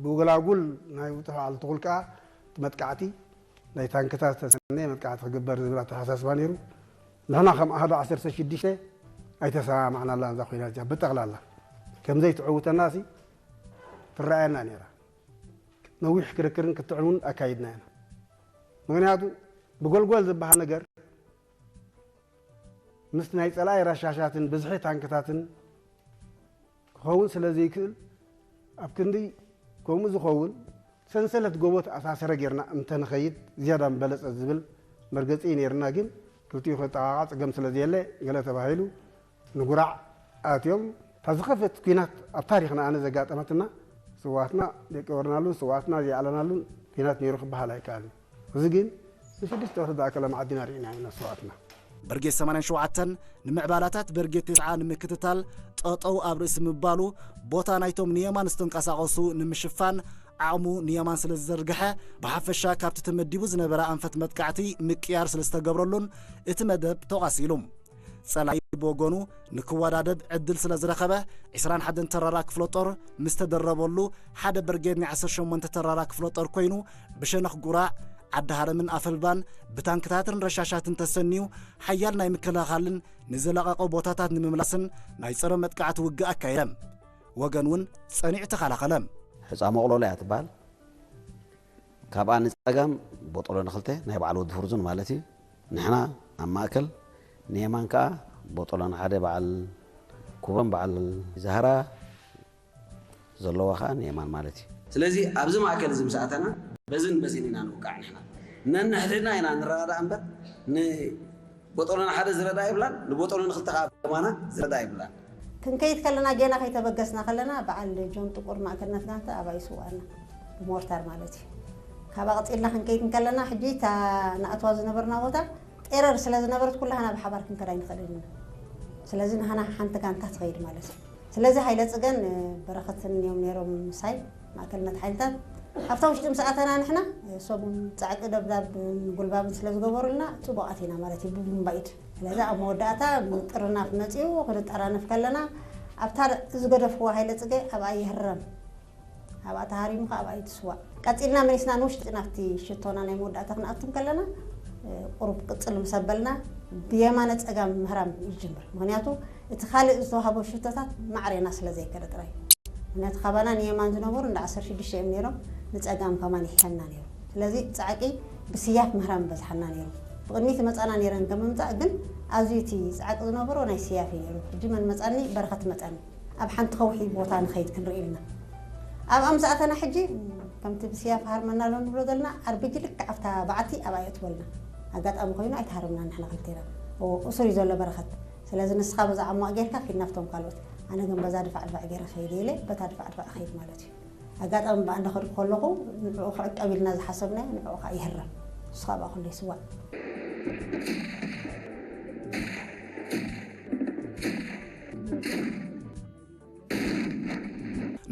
ብጎላጉል ናይ ውጥሕ በዓል ትኹል ከኣ እቲ መጥቃዕቲ ናይ ታንክታት ዝተሰነየ መጥቃዕቲ ክግበር ዝብል ኣተሓሳስባ ነይሩ። ንሕና ከም ኣሃዱ ዓሰርተ ሽዱሽተ ኣይተሰማማዕናላን እዛ ኲናት እዚኣ ብጠቕላላ። ከም ዘይትዕውተና ሲ ትረኣየና ነይራ። ነዊሕ ክርክርን ክትዕን እውን ኣካይድና ኢና። ምኽንያቱ ብጎልጎል ዝበሃል ነገር ምስ ናይ ጸላኢ ረሻሻትን ብዝሒ ታንክታትን ክኸውን ስለ ዘይክእል፣ ኣብ ክንዲ ከምኡ ዝኸውን ሰንሰለት ጎቦ ተኣሳሰረ ጌርና እንተንኸይድ ዝያዳ ምበለጸ ዝብል መርገጺ እዩ ነይርና። ግን ክልቲኡ ክጠቓቓ ጸገም ስለ ዘየለ ገለ ተባሂሉ ንጉራዕ ኣትዮም። እታ ዝኸፍት ኲናት ኣብ ታሪኽና ኣነ ዘጋጠመትና ስውኣትና ዘይቀበርናሉን ስውኣትና ዘይኣለናሉን ኲናት ነይሩ ክበሃል ኣይከኣልን። እዚ ግን ንሽዱሽተ ወርሒ ዝኣከለ መዓዲና ርኢና ኢና ስውኣትና። ብርጌድ ሰማንያን ሸውዓተን ንምዕባላታት ብርጌድ ተስዓ ንምክትታል ጠጠው ኣብ ርእሲ ምባሉ፣ ቦታ ናይቶም ንየማን ዝተንቀሳቐሱ ንምሽፋን ዓቕሙ ንየማን ስለ ዝዘርግሐ፣ ብሓፈሻ ካብቲ ተመዲቡ ዝነበረ ኣንፈት መጥቃዕቲ ምቅያር ስለ ዝተገብረሉን እቲ መደብ ተቓሲሉ። ጸላኢ ብወገኑ ንክወዳደብ ዕድል ስለ ዝረኸበ፣ ዕስራን ሓደን ተራራ ክፍለ ጦር ምስ ተደረበሉ፣ ሓደ ብርጌድ ናይ ዓሰርተ ሸሞንተ ተራራ ክፍለ ጦር ኮይኑ፣ ብሸነኽ ጉራዕ፣ ዓዲ ሃረምን ኣፈልባን ብታንክታትን ረሻሻትን ተሰንዩ፣ ሓያል ናይ ምክልኻልን ንዝለቐቐ ቦታታት ንምምላስን ናይ ጸረ መጥቃዕቲ ውግእ ኣካየደ። ወገን እውን ጸኒዑ ተኸላኸለ። ሕጻ መቕሎላ እያ ትበሃል። ካብኣ ንጸጋም ቦጦሎ ንኽልተ ናይ በዓል ወዲ ፍርዙን ማለት እዩ። ንሕና ኣብ ማእከል፣ ንየማን ከኣ ቦጦሎ ንሓደ በዓል ኩበን በዓል ዛህራ ዘለዋ ከኣ ንየማን ማለት እዩ። ስለዚ ኣብዚ ማእከል እዚ ምስ ኣተና በዝን በዝን ኢና ንውቃዕ ንሕና። ነንሕድሕድና ኢና ንረዳዳእ እምበር ን-፣ ቦጦሎኒ ሓደ ዝረዳ ይብላን፣ ንቦጦሎኒ ክልተ ከኣ ከማና ዝረዳ ይብላን። ክንከይድ ከለና፣ ጌና ከይተበገስና ከለና፣ በዓል ጆን ጥቁር ማእከልነት ጋንታ ኣባይ ይስውኣና፣ ብሞርታር ማለት እዩ። ካብኣ ቀጺልና ክንከይድ እንከለና፣ ሕጂ እታ ንኣትዋ ዝነበርና ቦታ ጤረር ስለ ዝነበረት፣ ኩላህና ብሓባር ክንከድ ኣይንኽእልን ኢና። ስለዚ ንሃና ሓንቲ ጋንታ ትኸይድ ማለት እዩ። ስለዚ ሃይለ ጽገን በረኸትን እዮም ነይሮም ምሳይ። ማእከልነት ሓይልታት ኣብታ ውሽጢ ምስ ኣተና ንሕና፣ እሶም ጻዕቂ ደብዳብ ጉልባብን ስለ ዝገበሩልና፣ ጽቡቓት ኢና ማለት እዩ፣ ብቡምባ ኢድ። ስለዚ ኣብ መወዳእታ ጥርናፍ መጺኡ፣ ክንጠራነፍ ከለና፣ ኣብታ ዝገደፍክዋ ሃይለ ጽገ ኣብኣ ይህረም። ኣብኣ ተሃሪሙ ከኣ ኣብኣ እዩ ትስዋእ። ቀጺልና መሊስና ንውሽጢ ናብቲ ሽቶና ናይ መወዳእታ ክንኣቱ ከለና፣ ቁሩብ ቅጽል ምስ ኣበልና፣ ብየማነ ጸጋም ምህራም ይጅምር። ምኽንያቱ እቲ ካልእ ዝተዋህቦ ሽቶታት ማዕሬና ስለ ዘይከደ ጥራይ። ምኽንያቱ ካባና ንየማን ዝነበሩ እንዳ ዓሰርተ ሽዱሽተ እዮም ነይሮም፣ ንጸጋም ከማን ይሕሸና ነይሩ። ስለዚ ጻዕቂ ብስያፍ ምህራም በዝሓና ነይሩ። ብቕድሚት መጻና ነይረን ከም ምምጻእ ግን ኣዝዩ እቲ ጻዕቂ ዝነበሮ ናይ ስያፍ እዩ ነይሩ። ሕጂ መን መጻኒ? በረኸት መጻኒ። ኣብ ሓንቲ ከውሒ ቦታ ንኸይድ ክንርኢ ኢልና። ኣብኣ ምስ ኣተና ሕጂ ከምቲ ብስያፍ ሃርመና ኣሎ ንብሎ ዘለና ዓርብጂ ልክዕ ኣብታ በዓቲ ኣብኣ የእትወልና። ኣጋጣሚ ኮይኑ ኣይተሃረምና ንሕና ክልቴና። እሱር እዩ ዘሎ በረኸት። ስለዚ ንስኻ በዛ ዓሟቕ ጌርካ ኪድ ናብቶም ካልኦት፣ ኣነ ግን በዛ ድፋዕ ድፋዕ ጌረ ኸይደ ኢለ በታ ድፋዕ ድፋዕ ኸይድ ማለት እዩ። ኣጋጣሚ ብኣንዳ ኸድኩ ከለኹ ንዕኡ ክዕቀብ ኢልና ዝሓሰብናዮ ንዕኡ ከዓ ይህረም። ንሱ ከዓ ብኣ ኩሉ ይስዋእ።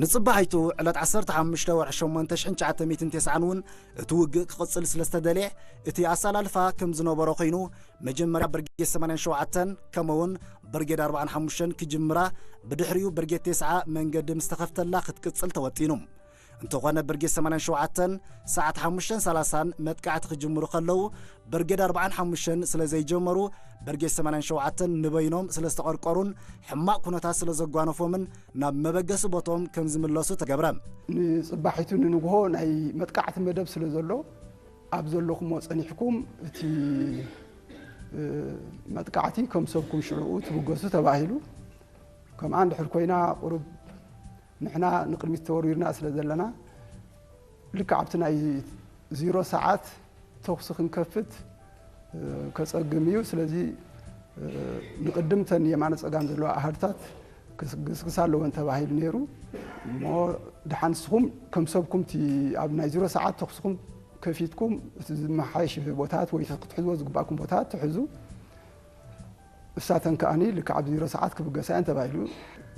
ንጽባሒቱ ዕለት ዓሰርተ ሓሙሽተ ወርሒ ሸሞንተ ሽሕን ትሽዓተ ሚእትን ተስዓን እውን እቲ ውግእ ክቕጽል ስለ ዝተደልየ እቲ ኣሰላልፋ ከም ዝነበሮ ኮይኑ መጀመርያ ብርጌድ ሰማንያን ሸውዓተን ከምኡውን ብርጌድ ኣርባዓን ሓሙሽተን ክጅምራ ብድሕሪኡ ብርጌድ ተስዓ መንገዲ ምስ ተኸፍተላ ክትቅጽል ተወጢኑ። እንተኾነ ብርጌድ ሰማንያን ሸውዓተን ሰዓት ሓሙሽተን ሰላሳን መጥቃዕቲ ክጅምሩ ከለዉ ብርጌድ ኣርባዓን ሓሙሽተን ስለ ዘይጀመሩ ብርጌድ ሰማንያን ሸውዓተን ንበይኖም ስለ ዝተቐርቀሩን ሕማቕ ኩነታት ስለ ዘጓነፎምን ናብ መበገሲ ቦቶም ከም ዝምለሱ ተገብረ። ንጽባሒቱ ንንግሆ ናይ መጥቃዕቲ መደብ ስለ ዘሎ ኣብ ዘለኹሞ ጸኒሕኩም እቲ መጥቃዕቲ ከም ሰብኩም ሽዕኡ ትብገሱ ተባሂሉ። ከምኣ እንድሕር ኮይና ቁሩብ ንሕና ንቕድሚት ተወርዊርና ስለ ዘለና ልክዕ ኣብቲ ናይ ዚሮ ሰዓት ተኹሲ ክንከፍት ከጸግም እዩ። ስለዚ ንቕድም ተን የማነ ጸጋም ዘለዋ ኣሃዱታት ክስግስግሳ ኣለወን ተባሂሉ ነይሩ። እሞ ደሓን ንስኹም ከም ሰብኩም እቲ ኣብ ናይ ዚሮ ሰዓት ተኹስኹም ከፊትኩም እቲ ዝመሓየሽ ቦታት ወይ ክትሕዝዎ ዝግባእኩም ቦታት ትሕዙ። እሳተን ከኣኒ ልክዕ ኣብ ዚሮ ሰዓት ክብገሳ እየን ተባሂሉ።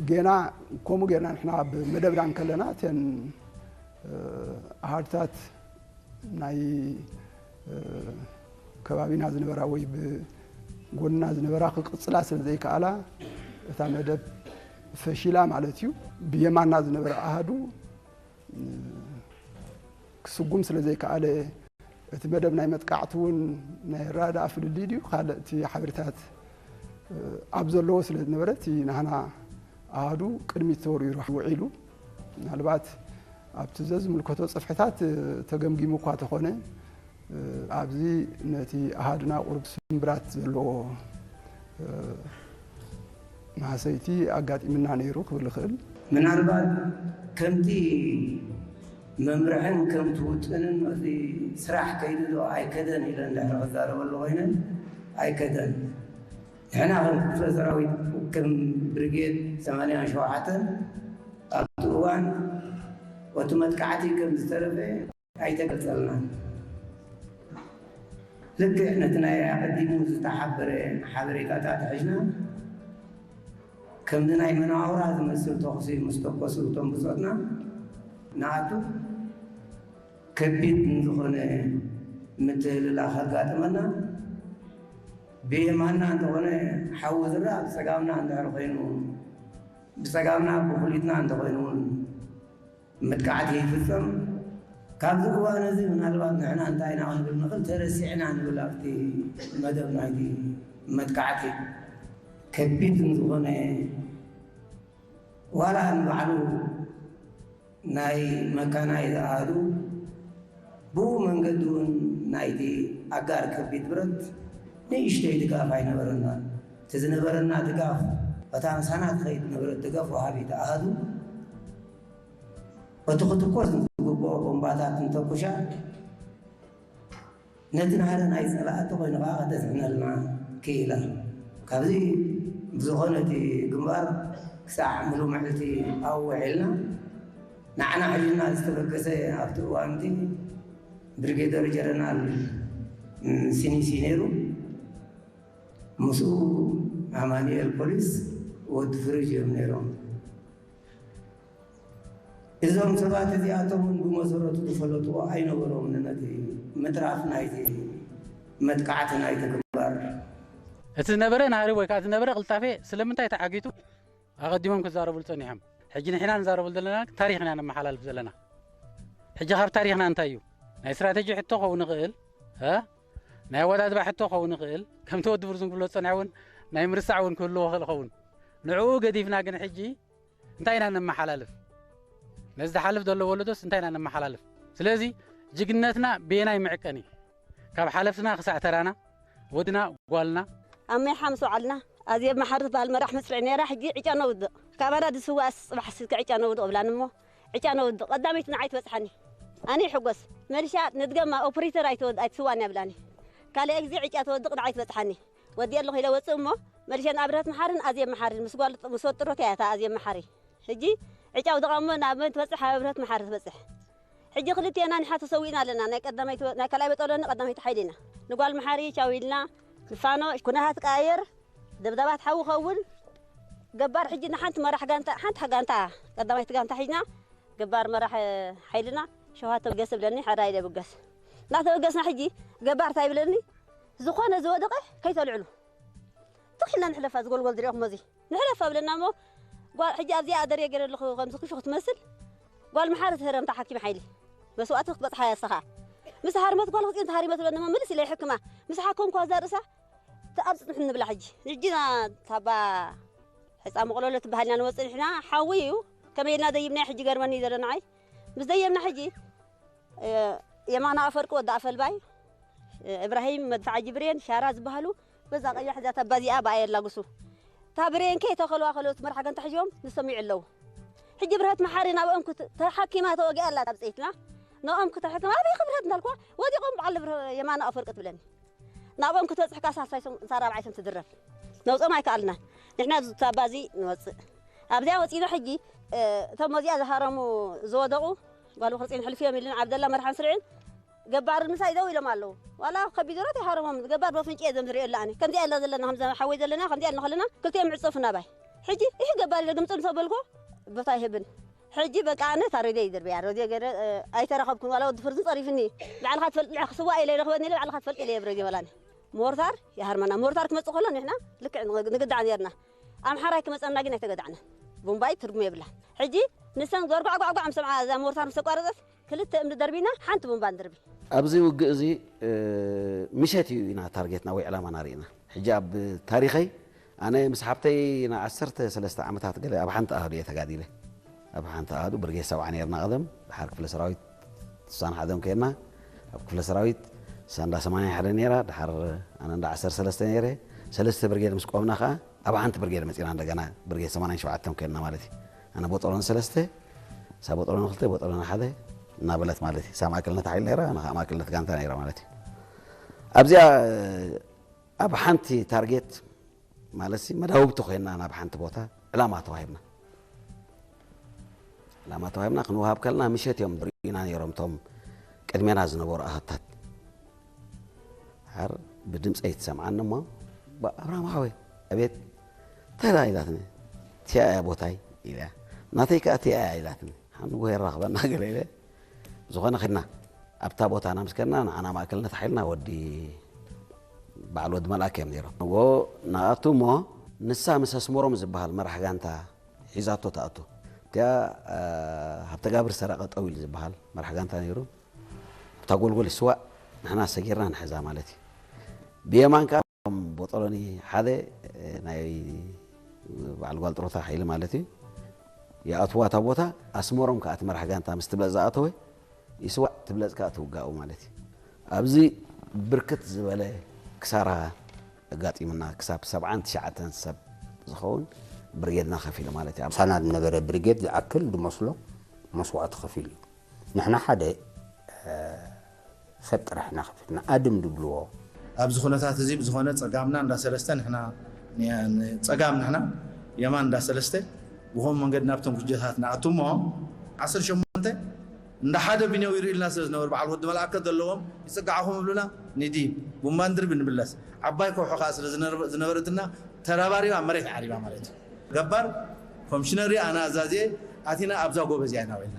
ጌና ከምኡ ጌርና ንሕና ኣብ መደብና እንከለና እተን ኣሃዱታት ናይ ከባቢና ዝነበራ ወይ ብጎንና ዝነበራ ክቅጽላ ስለ ዘይከኣላ እታ መደብ ፈሺላ ማለት እዩ። ብየማና ዝነበረ ኣሃዱ ክስጉም ስለ ዘይከኣለ እቲ መደብ ናይ መጥቃዕቲ እውን ናይ ኣረዳድኣ ፍልልይ ድዩ ካልእ እቲ ሓበሬታት ኣብ ዘለዎ ስለ ዝነበረ እቲ ናህና ኣሃዱ ቅድሚት ተወሪሩ ውዒሉ። ምናልባት ኣብቲ ዘዝምልከቶ ጽፍሕታት ተገምጊሙ እኳ ተኾነ ኣብዚ ነቲ ኣሃድና ቁሩብ ስምብራት ዘለዎ ማህሰይቲ ኣጋጢምና ነይሩ ክብል ይኽእል። ምናልባት ከምቲ መምርሕን ከምቲ ውጥንን እቲ ስራሕ ከይዱ ዶ ኣይከደን ኢለ እንድሕር ክዛረበሉ ኮይነ ኣይከደን። ንሕና ከም ክፍለ ሰራዊት ከም ብሪጌድ ሰማንያን ሸውዓተን ኣብቲ እዋን እቲ መጥቃዕቲ ከም ዝተረፈ ኣይተገልጸልናን። ልክዕ ነቲ ናይ ኣቐዲሙ ዝተሓበረ ሓበሬታታት ሒዝና ከምዚ ናይ መናውራ ዝመስል ተኹሲ ምስ ተኮሱ እቶም ብጾትና ንኣቱ ከቢድ ንዝኾነ ምትህልላኽ ኣጋጠመና። ብየማንና እንተኾነ ሓዊ ዝረኣ ብጸጋምና እንድሕር ኮይኑ ብጸጋምና ብኹሊትና እንተኾይኑ እውን መጥቃዕቲ ይፍጸም። ካብዚ እዋን እዚ ምናልባት ንሕና እንታይ ኢና ክንብል ንኽእል ተረሲዕና ንብል ኣብቲ መደብ ናይቲ መጥቃዕቲ ከቢድ ዝኾነ ዋላ ንባዕሉ ናይ መካናይዝ ኣሃዱ ብኡ መንገዲ እውን ናይቲ ኣጋር ከቢድ ብረት ንእሽተይ ድጋፍ ኣይነበረናን። እቲ ዝነበረና ድጋፍ እታ ምሳና ትኸይድ ዝነበረት ደገፍ ወሃቢት ኣሃዱ እቲ ክትኮስ ንዝግብኦ ቦምባታት እንተኩሻ ነቲ ናህሪ ናይ ጸላእቲ ኮይኑ ከኣ ከተስዕነልና ክኢላ። ካብዚ ብዝኾነ እቲ ግንባር ክሳዕ ምሉእ መዕልቲ ኣብኡ ውዒልና። ንዓና ሒዙና ዝተበገሰ ኣብቲ እዋንቲ ብሪጌደር ጀረናል ሲኒሲ ነይሩ። ምስኡ ኣማኑኤል ፖሊስ ወዲ ፍሪጅ እዮም ነይሮም። እዞም ሰባት እዚኣቶም እውን ብመሰረቱ ዝፈለጥዎ ኣይነበሮምን ነቲ ምትራፍ ናይቲ መጥቃዕቲ ናይቲ ግንባር። እቲ ዝነበረ ናህሪ ወይ ከዓ ዝነበረ ቅልጣፌ ስለምንታይ ተዓጊቱ ኣቐዲሞም ክዛረብሉ ጸኒሖም። ሕጂ ንሕና ንዛረበሉ ዘለና ታሪኽና ነመሓላልፍ ዘለና። ሕጂ ካብ ታሪኽና እንታይ እዩ ናይ ስትራቴጂ ሕቶ ክኸውን ይኽእል እ ናይ ኣወዳድባ ሕቶ ክኸውን ይኽእል፣ ከምቲ ወዲ ብርዙን ክብሎ ዝጸንሐ እውን ናይ ምርሳዕ እውን ክህልዎ ይኽእል ይኸውን። ንዕኡ ገዲፍና ግን ሕጂ እንታይ ኢና ነመሓላልፍ? ነዚ ዝሓልፍ ዘሎ ወለዶስ እንታይ ኢና ነመሓላልፍ? ስለዚ ጅግነትና በየናይ መዕቀኒ? ካብ ሓለፍትና ክሳዕ ተራና፣ ወድና፣ ጓልና። ኣብ ሜሓ ምስ ወዓልና፣ ኣዜብ መሓሪ ዝበሃል መራሕ መስርዕ ነይራ። ሕጂ ዕጫ ነውድቕ፣ ካባና ዝስዋእስ ጽባሕ ስከ ዕጫ ነውድቕ እብላኒ እሞ፣ ዕጫ ነውድቕ። ቀዳመይቲ ንዓይ ትበጽሓኒ። ኣነ ይሕጎስ። መልሻ ንድገማ፣ ኦፕሬተር ኣይትወድ-፣ ኣይትስዋእን እያ ብላኒ። ካልኣይ ግዜ ዕጫ ተወድቕ ንዓይ ትበጽሓኒ። ወዲኤ ኣለኹ ኢለ ወጽእ እሞ፣ መልሸ ንኣብርሀት መሓርን ኣዜብ መሓርን ምስ ጓል፣ ምስ ወጥሮት እያ እታ ኣዜብ መሓሪ። ሕጂ ዕጫ ውድቓ እሞ ናብ መን ትበጽሕ? ኣብ ኣብርሀት መሓሪ ትበጽሕ። ሕጂ ክልቴና ንሓ ተሰዊእና ኣለና። ናይ ቀዳማይቲ፣ ናይ ካልኣይ በጦሎኒ ቀዳማይቲ ሓይሊ ኢና። ንጓል መሓሪ ቻው ኢልና፣ ንፋኖ ኩነታት ቀያየር፣ ደብዳባት ሓዊ ኸውን፣ ገባር ሕጂ ንሓንቲ መራሕ ጋንታ፣ ሓንቲ ጋንታ፣ ቀዳማይቲ ጋንታ ሒዝና፣ ገባር መራሕ ሓይልና ሸውሃት ተበገስ ብለኒ፣ ሕራይ ደብገስ። እናተበገስና ሕጂ ገባር እንታይ ብለኒ? ዝኾነ ዝወደቐ ከይተልዕሉ። ትኽ ኢልና ንሕለፋ፣ ዝጎልጎል ዝሪኦኹም እዚ። ንሕለፋ ብለና እሞ፣ ጓል፣ ሕጂ ኣብዚኣ ኣደርየ ገይረ ኣለኹ፣ ከምዚ ክሹ ክትመስል። ጓል መሓሪ ትህረም፣ እታ ሓኪም ሓይሊ። መስዋእቲ ክትበጽሓ እያ ንስኻ። ምስ ሃርመት ጓል ክጽዮን ተሃሪመ ትብለኒ እሞ፣ ምልስ ኢለ ይሕክማ። ምስ ሓከምኳ እዛ ርእሳ፣ ትኣብጽ ንሕን ንብላ ሕጂ። ሕጂ ና-፣ ታባ ሕፃ መቕለሎ ትበሃል ኢና ንወጽእ ንሕና። ሓዊ እዩ። ከመይ ኢልና ደይብና ሕጂ ገርመኒ ዘሎ ንዓይ። ምስ ደየብና ሕጂ፣ እ፣ የማነ ኣፈወርቂ ወዲ ኣፈልባይ፣ እ፣ እብራሂም መድፍዓ ጅብሬን፣ ሻራ ዝበሃሉ፣ በዛ ቀያሕ እዛ ተባዚኣ ብኣ የላግሱ። እታ ብሬን ከይተኸልዋ ከለውቲ መርሓ ጋንታ ሒዞም ንሶም ይዕለዉ። ሕጂ ብርሀት መሓሪ ናብኦም ክት-፣ ተሓኪማ ተወጊኣ ኣላ ኣብ ጸይትና። ንኦም ክተሕክም፣ ኣበይ ክብርሀት እንዳልኳ፣ ወዲቖም በዓል ብር-፣ የማነ ኣፈወርቂ ትብለኒ። ናብኦም ክትበጽሕ ከኣ ሳልሳይ ሰም-፣ ሳልሳይ ራብዓይ ሰም ትድረብ። ነውጾም ኣይከኣልናን። ንሕና ኣብዚ ታባዚ ንወጽእ። ኣብዚኣ ወጺና ሕጂ፣ እ፣ እቶም መዚኣ ዝሃረሙ ዝወደቑ፣ ጓል ብኽርጺን ሕልፊ እዮም ኢሉን ዓብደላ መርሓን ስርዕን ገባርን ምሳይ ደው ኢሎም ኣለዉ። ዋላ ከቢድ ዞረት ይሃረሞም፣ ገባር በፍንጭ እየ ዘም ዝሪኦ ኣለ ኣነ። ከምዚኣ ኢልና ዘለና፣ ከምዚ ሓወይ ዘለና፣ ከምዚኣ ኢልና ከለና፣ ክልቲኦም ይዕጸፉ ናባይ። ሕጂ፣ ይህ ገባር ኢለ ድምጺ ምስ ኣበልኩ፣ ቦታ ይህብን። ሕጂ በቃ ኣነ እታ ሬድዮ ይድርብያ፣ ሬድዮ ገይረ፣ እ፣ ኣይተረኸብኩን፣ ዋላ ወዲ ፍርዝን ጸሪፍኒ። ባዕልኻ ትፈልጥ፣ ልዕሊ ክስዋእ ኢለ ይረኽበኒ ኢለ፣ ባዕልኻ ትፈልጥ ኢለ እየ ሬድዮ በላኒ። ሞርታር ይሃርመና። ሞርታር ክመጽእ ከሎ ንሕና ልክዕ ንግ-፣ ንግዳዕ ኔርና። ኣምሓራይ ክመጸና ግን ኣይተገዳዕናን። ቡምባይ ትርጉም የብላን። ሕጂ ንሰን ዞር ጓዕጓዕጓዕ ምስ ሰምዓ እዛ ሞርታር ምስ ተቋረጸት ክልተ እምኒ ደርቢና ሓንቲ ቡምባ ንድርቢ። ኣብዚ ውግእ እዚ፣ እ፣ ምሸት እዩ ኢና ታርጌትና ወይ ዕላማና ርኢና። ሕጂ ኣብ ታሪኸይ ኣነ ምስ ሓብተይ ንዓሰርተ ሰለስተ ዓመታት ገለ ኣብ ሓንቲ ኣሃዱ እየ ተጋዲለ። ኣብ ሓንቲ ኣሃዱ ብርጌድ ሰብዓ ኔርና ቀደም፣ ድሓር ክፍለ ሰራዊት ስሳን ሓደን ከይድና፣ ኣብ ክፍለ ሰራዊት ሳንዳ ሰማንያን ሓደን ኔራ፣ ድሓር ኣነ እንዳ ዓሰርተ ሰለስተ ኔረ። ሰለስተ ብርጌድ ምስ ቆምና ከኣ ኣብ ሓንቲ ብርጌድ መጺና፣ እንደገና ብርጌድ ሰማንያን ሸውዓተን ከይድና ማለት እዩ። ኣነ ቦጦሎኒ ሰለስተ፣ እሳ ቦጦሎኒ ክልተ፣ ቦጦሎኒ ሓደ እናበለት ማለት እዩ። እሳ ማእከልነት ሓይሊ ኔራ፣ ኣነ ከኣ ማእከልነት ጋንታ ኔረ ማለት እዩ። ኣብዚኣ ኣብ ሓንቲ ታርጌት ማለት ሲ መዳውብቲ ኮይና ናብ ሓንቲ ቦታ ዕላማ ተዋሂብና። ዕላማ ተዋሂብና ክንወሃብ ከለና ምሸት እዮም ርኢና ነይሮም እቶም ቅድሜና ዝነበሩ ኣሃታት። ሓር ብድምፀይ ትሰምዓኒ እሞ፣ "ባ-፣ ኣብርሃም ሓወይ፣ ኣቤት፣ እንታይ ደኣ?" ኢላትኒ። "እቲኣ እያ ቦታይ" ኢላ። ናተይ ከኣ "እቲኣ እያ" ኢላትኒ። ሓንጎ የራኽበና ገለ ኢለ። ብዝኾነ ኸድና። ኣብታ ቦታና ምስ ከድና፣ ንዓና ማእከልነት ሓይልና ወዲ በዓል ወዲ መልኣክ እዮም ነይሮም። ንጎ ንኣቱ እሞ፣ ንሳ ምስ ኣስመሮም ዝበሃል መራሕ ጋንታ ሒዛቶ ትኣቱ። እቲኣ፣ እ፣ ሃብተጋብር ሰረቐ ጠዊል ዝበሃል መራሕ ጋንታ ነይሩ። ኣብታ ጎልጎል ይስዋእ፣ ንሕና ሰጊርና ንሕዛ ማለት እዩ። ብየማን ከኣ ቦጦሎኒ ሓደ፣ እ፣ ናይ በዓል ጓል ጥሮታ ሓይሊ ማለት እዩ። ይኣትዋ እታ ቦታ፣ ኣስመሮም ከኣ እቲ መራሕ ጋንታ ምስ ትብለጽ ዝኣተወ፣ ይስዋእ ትብለጽ ከኣ ትውጋኡ ማለት እዩ። ኣብዚ ብርክት ዝበለ ክሳራ ኣጋጢሙና፣ ክሳብ ሰብዓን ትሽዓተን ሰብ ዝኸውን ብርጌድና ከፊሉ ማለት እዩ። ምሳና ዝነበረ ብርጌድ ዝኣክል ዝመስሎ መስዋእቲ ከፊሉ እዩ። ንሕና ሓደ፣ እ፣ ሰብ ጥራሕ ኢና ከፊልና፣ ኣድም ዝብልዎ። ኣብዚ ኩነታት እዚ ብዝኾነ ጸጋምና እንዳሰለስተ ንሕና፣ ን-፣ ጸጋም ንሕና፣ የማን እንዳሰለስተ፣ ብኸም መንገዲ ናብቶም ኩጀታት ንኣቱ እሞ፣ ዓሰርተ ሸሞንተ እንዳ ሓደ ብኔው ይርእልና ስለ ዝነበሩ፣ በዓል ወዲ መልኣከ ዘለዎም ይጽግዓኹም ይብሉና፣ ንዲ ቡምባ ንድርቢ ንምለስ። ዓባይ ከውሒ ከኣ ስለ ዝነር-፣ ዝነበረትና፣ ተራባሪባ መሬት ዓሪባ ማለት እዩ። ገባር ኮምሽነር ኣነ ኣዛዝየ ኣቲና ኣብዛ ጎበዝ እያ ኢና ውዒልና።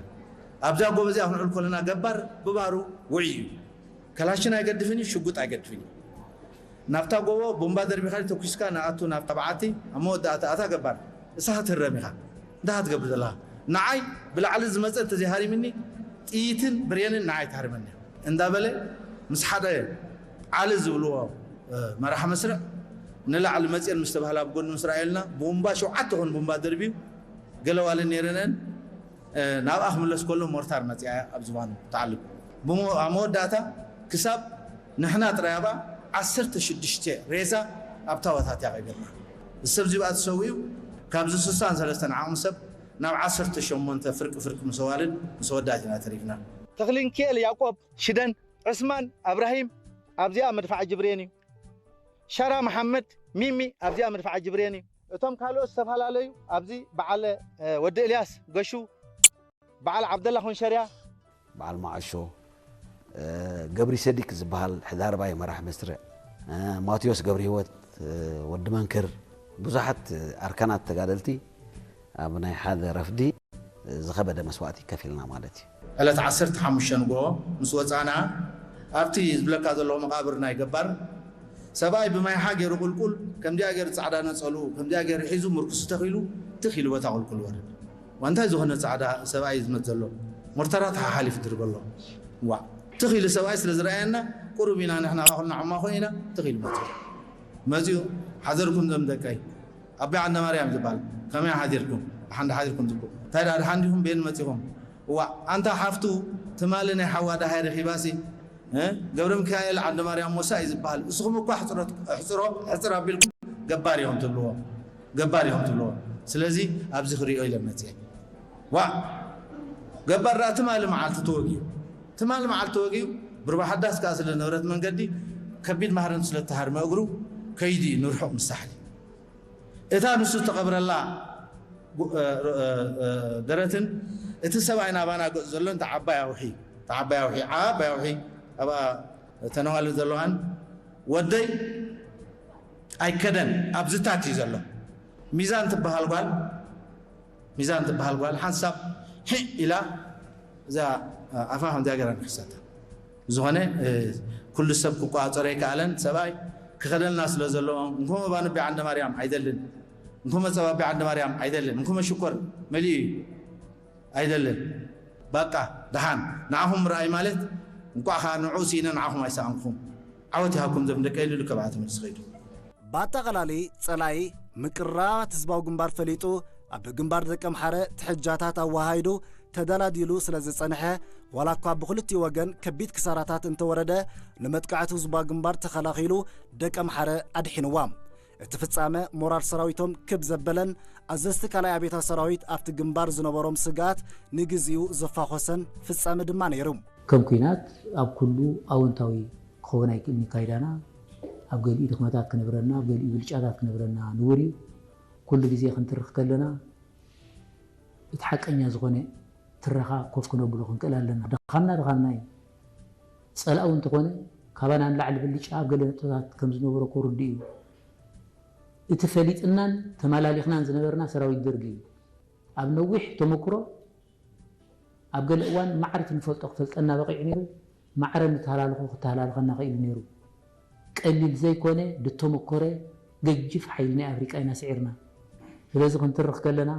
ኣብዛ ጎበዝ እያ ክንውዕል ከለና ገባር ብባሩ ውዕይ እዩ። ከላሽን ኣይገድፍን እዩ፣ ሽጉጥ ኣይገድፍን እዩ። ናብታ ጎቦ ቦምባ ደርቢኻ ተኩስካ ንኣቱ ናብታ በዓቲ ኣብ መወዳእታ ኣታ ገባር እሳ ክትህረም ኢኻ። እንታይ ክትገብር ዘለኻ? ንዓይ ብላዕሊ ዝመጸ እንተዘይሃሪምኒ ጥይትን ብሬንን ንዓይ ትሃርመኒ እያ። እንዳበለ ምስ ሓደ ዓሊ ዝብልዎ መራሕ መስርዕ ንላዕሊ መፅየን ምስ ተባህላ ኣብ ጎኒ ምስ ረኣየልና፣ ቡምባ ሸውዓተ ኾን ቡምባ ደርብዩ፣ ገለ ዋለ ነይረነን ናብኣ ክምለስ ከሎ ሞርታር መፅያ ኣብ ዝባኑ ተዓልብ። ኣብ መወዳእታ ክሳብ ንሕና ጥራይ ኣብኣ ዓሰርተ ሽዱሽተ ሬሳ ኣብታ ወታት እያ ቀቢርና። ሰብ ዚብኣ ተሰዊኡ ካብዚ ስሳን ሰለስተን ዓቕሚ ሰብ ናብ ዓሰርተ ሸሞንተ ፍርቂ ፍርቂ ምስ ኣዋልድ ምስ ኣወዳት ኢና ተሪፍና። ተኽሊንኪኤል ያዕቆብ ሽደን፣ ዕስማን ኣብራሂም ኣብዚኣ መድፍዓ ጅብሬን እዩ። ሸራ መሓመድ ሚሚ ኣብዚኣ መድፍዓ ጅብሬን እዩ። እቶም ካልኦት ዝተፈላለዩ ኣብዚ በዓል ወዲ እልያስ ገሹ፣ በዓል ዓብደላ ኮንሸርያ፣ በዓል መዓሾ፣ ገብሪ ሰዲክ ዝበሃል ሕዳርባይ መራሕ መስርዕ፣ ማቴዎስ ገብሪ ህይወት፣ ወዲ መንክር፣ ብዙሓት ኣርካናት ተጋደልቲ ኣብ ናይ ሓደ ረፍዲ ዝኸበደ መስዋእቲ ከፊልና ማለት እዩ። ዕለት ዓሰርተ ሓሙሽተ ንግሆ ምስ ወፃና ኣብቲ ዝብለካ ዘለኹ መቓብር ናይ ገባር ሰብኣይ ብማይ ሓ ገይሩ ቁልቁል ከምዚኣ ገይሩ ፃዕዳ ነፀሉ ከምዚኣ ገይሩ ሒዙ ምርኩሱ ተኺሉ ትኽ ኢሉ በታ ቁልቁል ወረድ። ዋንታይ ዝኾነ ፃዕዳ ሰብኣይ ዝመት ዘሎ ሞርተራ ተሓሓሊፉ ድርበሎ ዋ ትኽ ኢሉ ሰብኣይ ስለ ዝረኣየና ቁሩብ ኢና ንሕና ኩልና ዕማኾ ኢና ትኽ ኢሉ መፅኡ መፅኡ ሓዘርኩም ዘም ደቀይ ኣቦይ ዓንደ ማርያም ዝበሃል ከመይ ሓዲርኩም? ደሓን ሓዲርኩም ትብሉ እንታይ ደኣ ደሓን ዲኹም? ቤን መጺኹም? እዋ ኣንታ ሓፍቱ ትማሊ ናይ ሓዋ ደሃይ ረኺባሲ እ ገብረ ሚካኤል ዓንደ ማርያም ሞሳ እዩ ዝበሃል። እስኹም እኳ ሕጽሮ ሕጽሮ ሕጽር ኣቢልኩም ገባር ኢኹም ትብልዎ ገባር ኢኹም ትብልዎ። ስለዚ ኣብዚ ክሪኦ ኢለ መጽየ። ዋ ገባር ደኣ ትማሊ መዓልቲ ተወጊኡ ትማሊ መዓልቲ ተወጊኡ ብርባ ሓዳስ ከኣ ስለ ዝነበረት መንገዲ ከቢድ ማህረምቲ ስለ እተሃርመ እግሩ ከይዱ እዩ ንርሑቕ ምስ ሳሕሊ። እታ ንሱ እተቐብረላ ደረትን እቲ ሰብኣይ ናባና ገጹ ዘሎን እታ ዓባይ ኣውሒ እታ ዓባይ ኣውሒ ዓባይ ኣውሒ ኣብኣ ተነዋልድ ዘለዋን ወደይ ኣይከደን ኣብዚ ታች እዩ ዘሎ። ሚዛን ትበሃል ጓል ሚዛን ትበሃል ጓል ሓንሳብ ሒ ኢላ እዛ ኣፋ ከምዚኣ ገይራ ንክሳታ ዝኾነ ኩሉ ሰብ ክቆፃፀሮ ኣይከኣለን። ሰብኣይ ክኸደልና ስለ ዘለዎ እንኮ መባንቢ ዓንደ ማርያም ኣይደልን፣ እንኮ መፀባቢ ዓንደ ማርያም ኣይደልን፣ እንኮ መሽኮር መሊኡ እዩ ኣይደልን። በቃ ደሓን ንዓኹም ምርኣይ ማለት እንቋዕ ከዓ ንዑ ስኢነ ንዓኹም ኣይሰኣንኩም። ዓወት ይሃብኩም ዘም ደቀ ኢሉ ልከብዓ ትምህርቲ ዝኸይዱ። ብኣጠቓላሊ ጸላኢ ምቅርራባት ህዝባዊ ግንባር ፈሊጡ ኣብ ግንባር ደቀምሓረ ትሕጃታት ኣወሃሂዱ ተደላዲሉ ስለ ዝጸንሐ ዋላ እኳ ብኽልቲኡ ወገን ከቢድ ክሳራታት እንተወረደ ንመጥቃዕቲ ህዝባዊ ግንባር ተኸላኺሉ ደቀምሓረ ኣድሒንዋ። እቲ ፍጻመ ሞራል ሰራዊቶም ክብ ዘበለን ኣዘዝቲ ካልኣይ ኣብዮታዊ ሰራዊት ኣብቲ ግንባር ዝነበሮም ስግኣት ንግዚኡ ዘፋኾሰን ፍጻመ ድማ ነይሩ። ከም ኲናት ኣብ ኩሉ ኣወንታዊ ክኸውን ኣይክእልን እዩ ኣካይዳና። ኣብ ገሊኡ ድኽመታት ክነብረና፣ ኣብ ገሊኡ ብልጫታት ክነብረና ንቡር እዩ። ኩሉ ግዜ ክንትርኽ ከለና እቲ ሓቀኛ ዝኾነ ትረኻ ኮፍ ክነብሎ ክንክእል ኣለና። ድኻምና ድኻምና እዩ። ጸላኢ እውን እንተኾነ ካባና ንላዕሊ ብልጫ ኣብ ገለ ነጥብታት ከም ዝነበሮ እኮ ርዱእ እዩ። እቲ ፈሊጥናን ተመላሊኽናን ዝነበርና ሰራዊት ደርጊ እዩ። ኣብ ነዊሕ ተመክሮ ኣብ ገለ እዋን ማዕረ እቲ ንፈልጦ ክፈልጠና በቒዑ ነይሩ፣ ማዕረ ንተሃላልኾ ክተሃላልኸና ኽኢሉ ነይሩ። ቀሊል ዘይኮነ ድተመኮረ ገጅፍ ሓይሊ ናይ ኣፍሪቃ ኢና ስዒርና። ስለዚ ክንትርኽ ከለና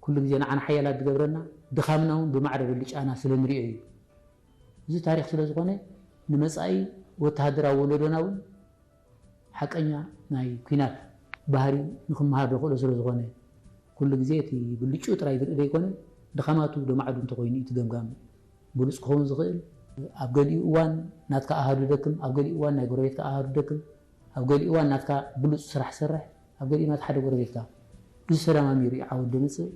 ኩሉ ግዜ ንዓና ሓያላት ዝገብረና ድኻምና እውን ብማዕረ ብልጫና ስለ ንሪኦ እዩ። እዚ ታሪኽ ስለ ዝኾነ ንመጻኢ ወተሃደራዊ ወለዶና እውን ሓቀኛ ናይ ኲናት ባህሪ ንኽመሃር ዘኽእሎ ስለ ዝኾነ ኩሉ ግዜ እቲ ብልጭኡ ጥራይ ዝርኢ ዘይኮነ ድኻማቱ ደማዕዱ እንተኾይኑ እዩ እቲ ገምጋም ብሉጽ ክኸውን ዝኽእል። ኣብ ገሊኡ እዋን ናትካ ኣሃዱ ደክም፣ ኣብ ገሊኡ እዋን ናይ ጎረቤትካ ኣሃዱ ደክም፣ ኣብ ገሊኡ እዋን ናትካ ብሉጽ ስራሕ ሰርሕ፣ ኣብ ገሊኡ ናት ሓደ ጎረቤትካ። እዚ ተደማሚሩ እዩ ዓወት ደምጽእ።